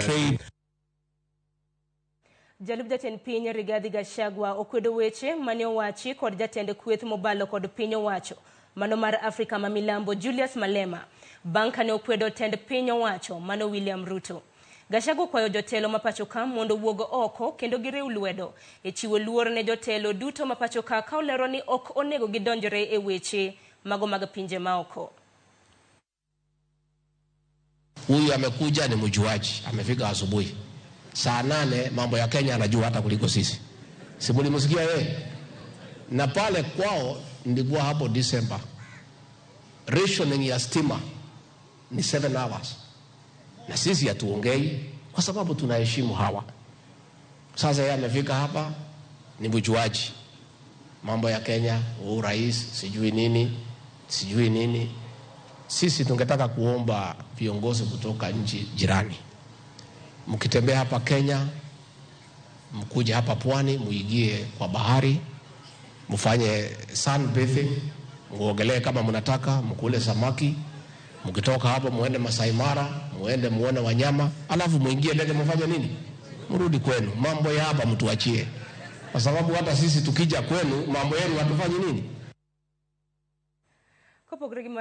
Trade. Jalup jatend piny Rigathi Gachagua okwedo weche mane owachi kod jatend kweth mobalo kod piny owacho mano mar Afrika ma Milambo Julius Malema bang' kane okwedo tend piny owacho mano William Ruto. Gachagua okwayo jotelo ma pacho ka mondo owuog oko kendo giriw lwedo e chiwo luor ne jotelo duto ma pacho ka ka olero ni ok onego gidonjre e weche mago mag pinje maoko. Huyu amekuja ni mjuaji, amefika asubuhi saa 8, mambo ya Kenya anajua hata kuliko sisi. Si mlimsikia yeye? Na pale kwao nilikuwa hapo December, rationing ya stima ni 7 hours, na sisi hatuongei kwa sababu tunaheshimu hawa. Sasa yeye amefika hapa ni mjuaji, mambo ya Kenya, huu rais sijui nini sijui nini. Sisi tungetaka kuomba viongozi kutoka nchi jirani, mkitembea hapa Kenya, mkuje hapa pwani, muingie kwa bahari, mfanye sunbathing, muogelee kama mnataka, mkule samaki. Mkitoka hapo muende Masai Mara, muende muone wanyama, alafu muingie ndege mfanye nini? Mrudi kwenu. Mambo ya hapa mtuachie, kwa sababu hata sisi tukija kwenu mambo yenu hatufanyi nini? Kopogore gi mano.